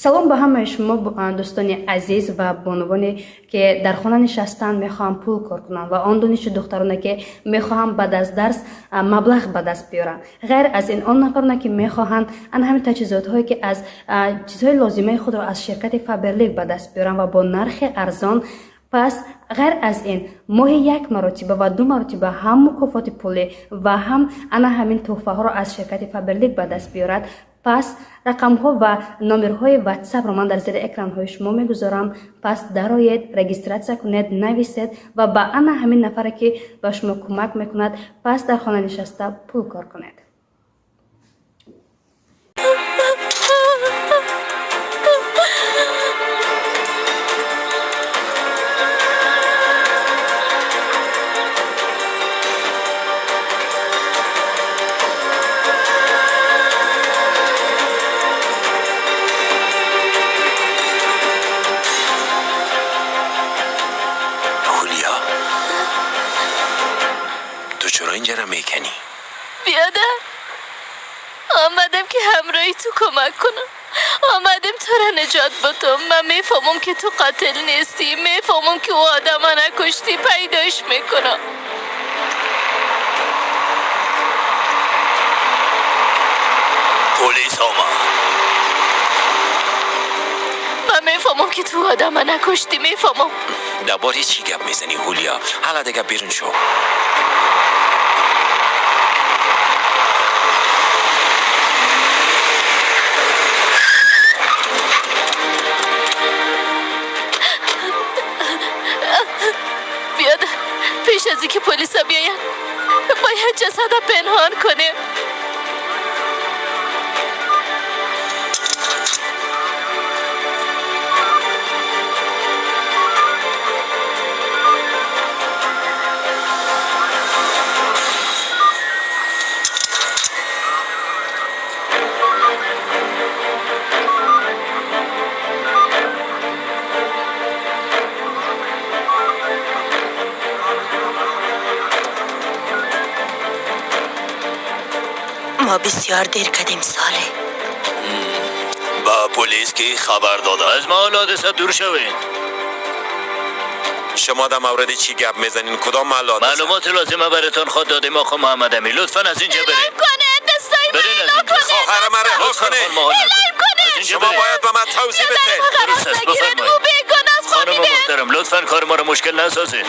Салом ба ҳамаи шумо, дӯстони азиз ва бонувоне, ки дар хона нишастанд, мехоҳанд пул кор кунанд, ва он донишҷӯ духтароне, ки мехоҳанд баъд аз дарс маблағ ба даст биёранд. Ғайр аз ин, он нафароне, ки мехоҳанд ан ҳамин таҷҳизотҳое, ки аз чизҳои лозимаи худро аз ширкати Фаберлик ба даст биёранд ва бо нархи арзон. Пас ғайр аз ин, моҳи як маротиба ва ду маротиба ҳам мукофоти пулӣ ва ҳам ана ҳамин тӯҳфаҳоро аз ширкати Фаберлик ба даст биёрад. Пас рақамҳо ва номерҳои ватсапро ман дар зери экранҳои шумо мегузорам. Пас дароед, регистрация кунед, нависед ва ба ана ҳамин нафаре, ки ба шумо кӯмак мекунад, пас дар хона нишаста пул кор кунед. Хулия, ту чаро инҷара мекунӣ? Биёдар, омадам, ки ҳамроҳи ту кӯмак кунам. Омадем тура наҷот бутум. Ман мефаҳмам, ки ту қотил нестӣ, мефаҳмам, ки ӯ одама накуштӣ. Пайдош мекунам. Полис омад. Ман мефаҳмам, ки ту одама накуштӣ, мефаҳмам. Дар бораи чӣ гап мезанӣ, Ҳулия? Ҳала дига берун шо. Биёдар, пеш аз инки полиса биёянд, бояд ҷасада пинҳон кунем. Мо бисёр дер кардем, Соле. Ба полис ки хабар дода? Аз маҳал ҳодиса дур шавед. Шумо дар мавриди чӣ гап мезанин? Кудом маҳалли ҳодиса? Маълумоти лозима баратон худ додем, оқо Муҳаммад Амин. Лутфан аз инҷа Элаим беред. кунед, дастаи ман. Беред аз эла инҷа. кунед. Хоҳари ман реҳо Лутфан кунед. хон маҳал Элаим накунед. кунед. Аз инҷа Шумо беред. бояд ба ман тавзеҳ Биёдар, бидед. ма Дуруст ғараз аст, нагиред. бифармоед. Ӯ бегуноҳ аст. Хонум фаҳмидед? муҳтарам, лутфан кори моро мушкил насозед.